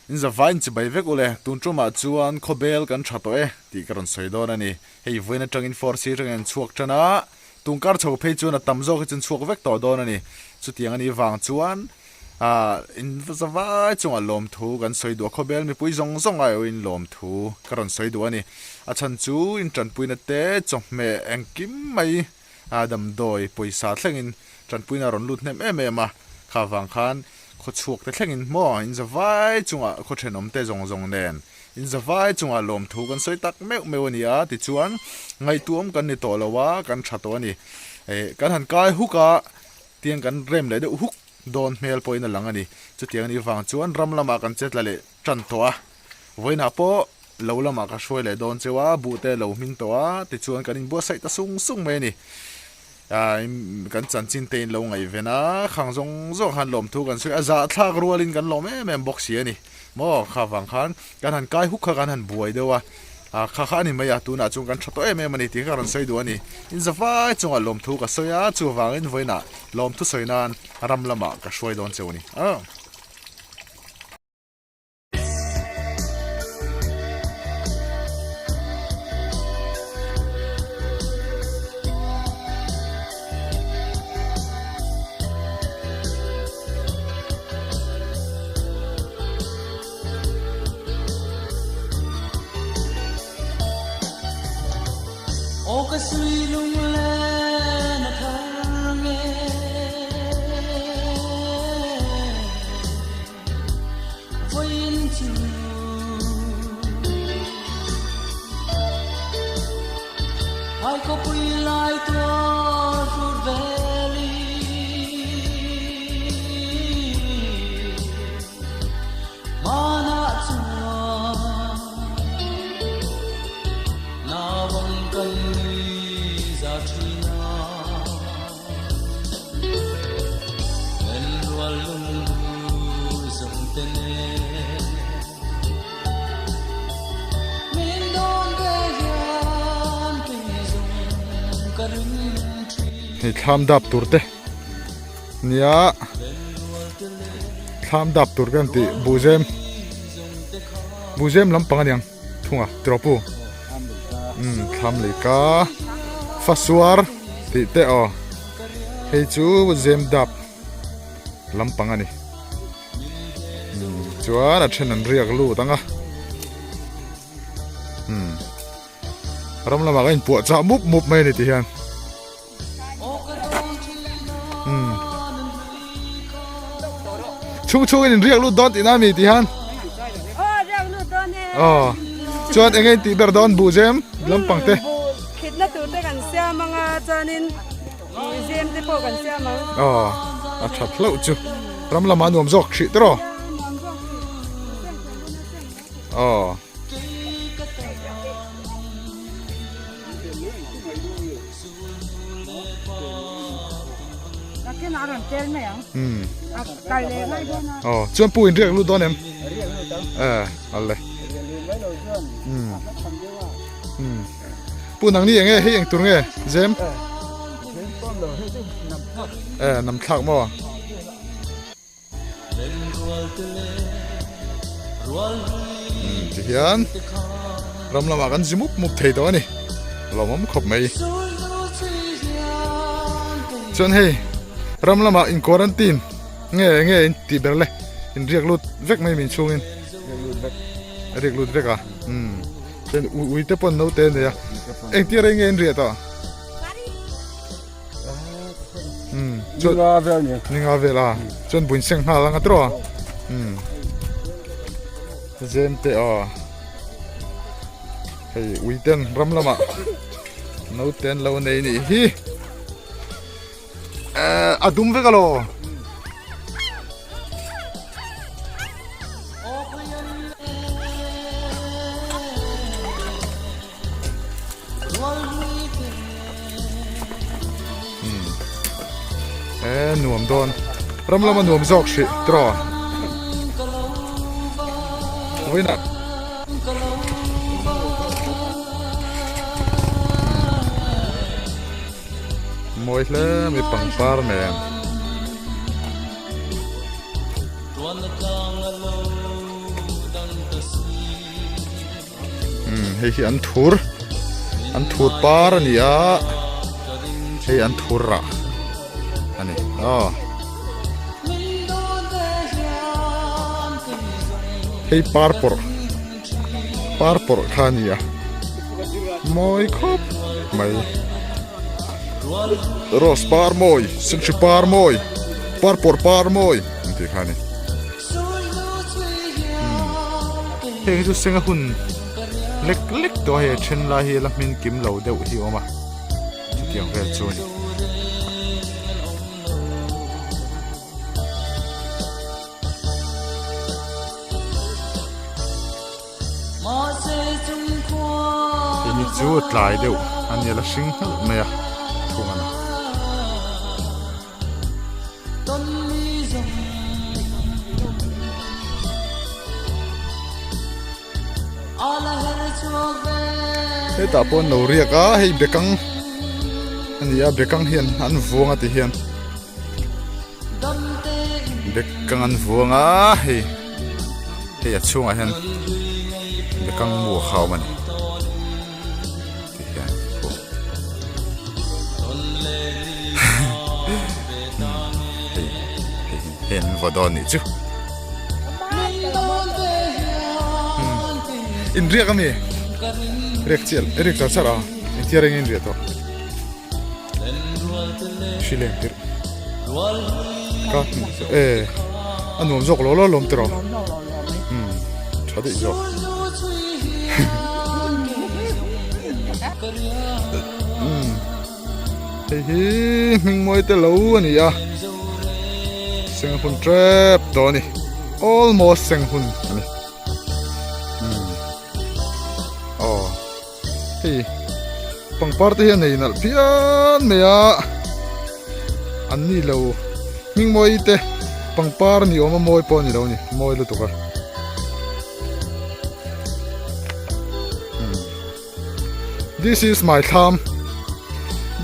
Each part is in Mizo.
In zavai in chibai vek ule, tun tumah chuan khawbel kan tha tawh e tih ka rawn sawi dawn a ni. Hei vawiin atangin force hi atangin an chhuak tan a, tungkar chho phei chuan a tam zawk hi chu an chhuak vek tawh dawn a ni. Chutiang a nih vang chuan in zavai chungah lawmthu kan sawi duh a, khawbel mipui zawng zawng aiawhin lawmthu ka rawn sawi duh a ni. A chhan chu in tanpuina te chawhmeh engkim mai damdawi pawisa thlengin tanpuina a rawn lut hnem em em a, kha vang khan khaw chhuak te thlengin maw in zavai chungah khaw thenawm te zawng zawng nen in zavai chungah lawmthu kan sawi tak meuh meuh a ni a tichuan ngaihtuam kan ni tawh lo a kan tha tawh a ni eh kan han kai huk a tiang kan rem leh deuh huk dawn hmel pawhin a lang a ni chutiang a nih vang chuan ram lamah kan che tla leh tan tawh a vawiinah pawh lo lamah ka hruai leh dawn cheu a buh te lo hming tawh a tichuan kan inbuatsaih ta sung sung mai a ni. Kan chanchin te in lo ngaihven a, khang zawng zawng khan lawmthu kan sawi a, zahthlak rualin kan lawm em em bawk si a ni. Maw kha vang khan kan han kai huk kha kan han buai deuh a, kha kha a ni mai a, tunah chuan kan tha tawh em em a ni tih kha ka rawn sawi duh a ni. In zavai chungah lawmthu ka sawi a, chuvangin vawiinah lawmthu sawi nan ram lamah ka hruai dawn cheu a ni. Hei thlam dap tur te nia thlam dap tur kan tih buhzem buhzem lampang aniang thunga tiraw pu umm thlam lei ka fasuar tih te aw hei chu zem dap lampang a ni chuan a then an riak lut ang a umm ram lamah ka inpuah chah mup mup mai a ni ti hian umm chhung chhungin in riak lut dawn tihna a mi ti hian aw chuan eng nge in tih ber dawn buhzem lampang te khitna tur te kan siam anga chuanin Museum te pawh kan siam ang. Aw, a that hlauh chu. Ram lamah nuam zawk hrih te rawh. Aw. Aw, chuan pu in riak lut dawn em? Eh, ale. Pu nang ni enge hei eng tur nge zem eh nam thlak maw ti hian ram lamah kan zi mup mup thei tawh a ni lawmawm khawp mai chuan hei ram lamah in quarantine nge nge in tih ber le in riak lut vek mai min chhungin riak lut vek a umm. Chuan ui ui te pawn naute a nei a engtir rei nge an riah tawh umm chuan ninga vel ni ninga vel a chuan buin seng nghal anga tawh umm zem te aw hei ui ten ram lamah naute an lo nei nih hi eh a dum vek alaw. E nuam dawn ram lama nuam zawk hrih tiraw vawiinah mawi hle mai pangpar nen. Umm hei hi an thur an thur par a ni a hei an thur rah a ni aw hei par pawrh par pawrh kha a ni a mawi khawp mai rose par mawi senhri par mawi par pawrh par mawi an tih kha a ni. Heng hi chu senga hun lek lek tawh a hei a then lai hi la hmin kim lo deuh hi a awm a chutiang vel chu a ni. Hei hi chu a tlai deuh a nia la hring hnalh mai a thung a ni. Hetah pawh an lo riak a hei bekang a ni a bekang hian an vuang a ti hian bekang an vuang a hei hei a chhungah hian bekang mu a kha a awm a ni. Ti hian aw hei hei hei an vaw dawn nih chu in riak ami riak chiah riak char char a engtia reng in riah tawh hri leng tirh ka e a nuam zawk lo lo lawm tiraw umm tha daih zawk. Hei hi hming mawi te lo a ni a seng hun tep tawh a ni almost seng hun a ni aw hei pangpar te hi a nei nalh phian mai a an ni lo hming mawi te pangpar ni awm a mawi pawh a ni lo a ni mawi lutuk a. This is my thlam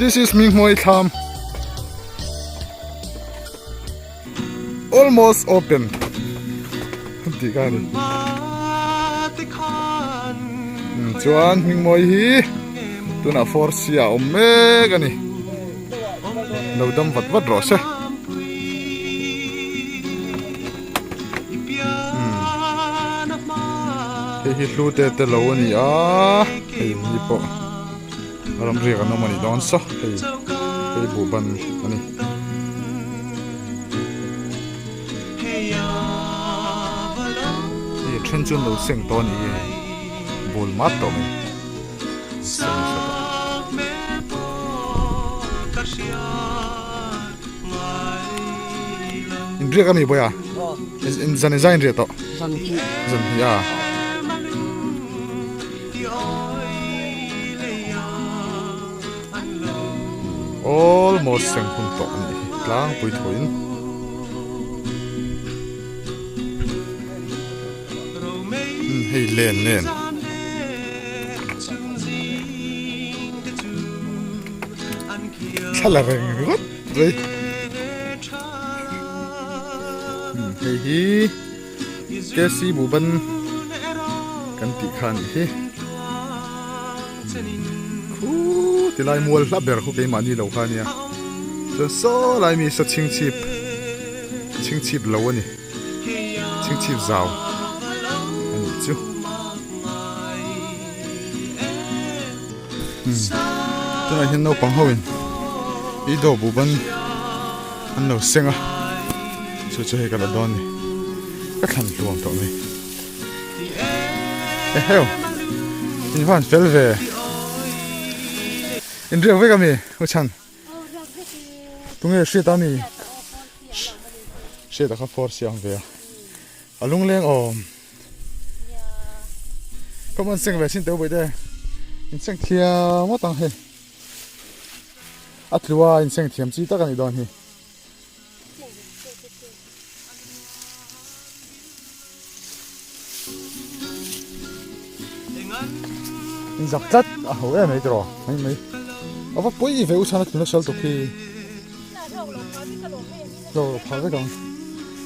This is Minghmuai thlam Almost open tih kha a ni Chuan Hmingmawi hi tunah force ah a awm mek a ni Lo dam vat vat rawh se. Hei hi hlu te te lo a ni a hei ni pawh ram riak an awm a nih dawn saw hei hei buh ban a ni. Hei a then chu an lo seng tawh a nih hi hei bul mat tawh mai seng nasa tawh. In riak ami bawi a? In zan in zai in riah tawh? Zan hnih. Zan hnih a. Almost seng hun tawh a nih hi tlangpui thuin. Hei len nen. Thla la reng ringawt mai. Hei hi KC Buhban kan tih kha a nih hi. Khu tilai mual hla ber khu keimahni lo kha a nia. Chuan saw lai mi saw chhingchhip chhingchhip lo a ni. Chhingchhip zau a nih chu. Tunah hian naupang ho in i dawh buh ban an lo seng a chu chu hei ka la dawn ni ka thlan hluam tawh mai eheu in van fel ve in riak vek ami u chhan tunge hriat a mi hriat a kha force siam ve a a lungleng awm. Ka man seng ve chin teuh bawih te in seng thiam ngawt ang hei a tlua in seng thiam chi tak a nih dawn hi. In zak tlat a ho em mai tiraw mai mai a va pawi ve u chhan a tluna sal tuk hi hlawk lo phah vek ang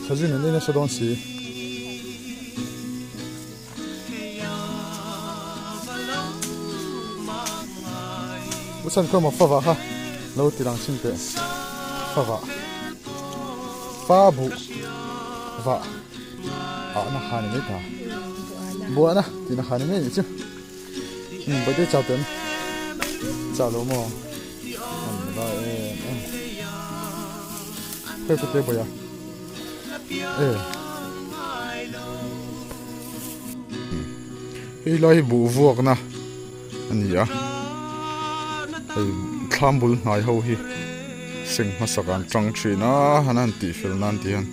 thazin an ei nasa dawn si. San khaw maw fava kha lo ti lang chhin teh fava fa buh vah ah na kha ni mai ta buahna tih na kha ni mai anih chu umm birthday chau teh chau lo maw an lai em em khawi pute bawih a e hei lai hi buh vuakna. a ni a hei thlam bul hnai ho hi seng hmasak an tang thin a han han tih fel nan ti hian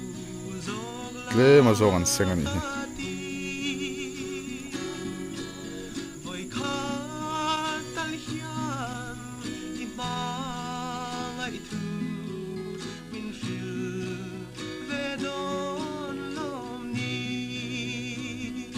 tlem a zawng an seng a nih hi.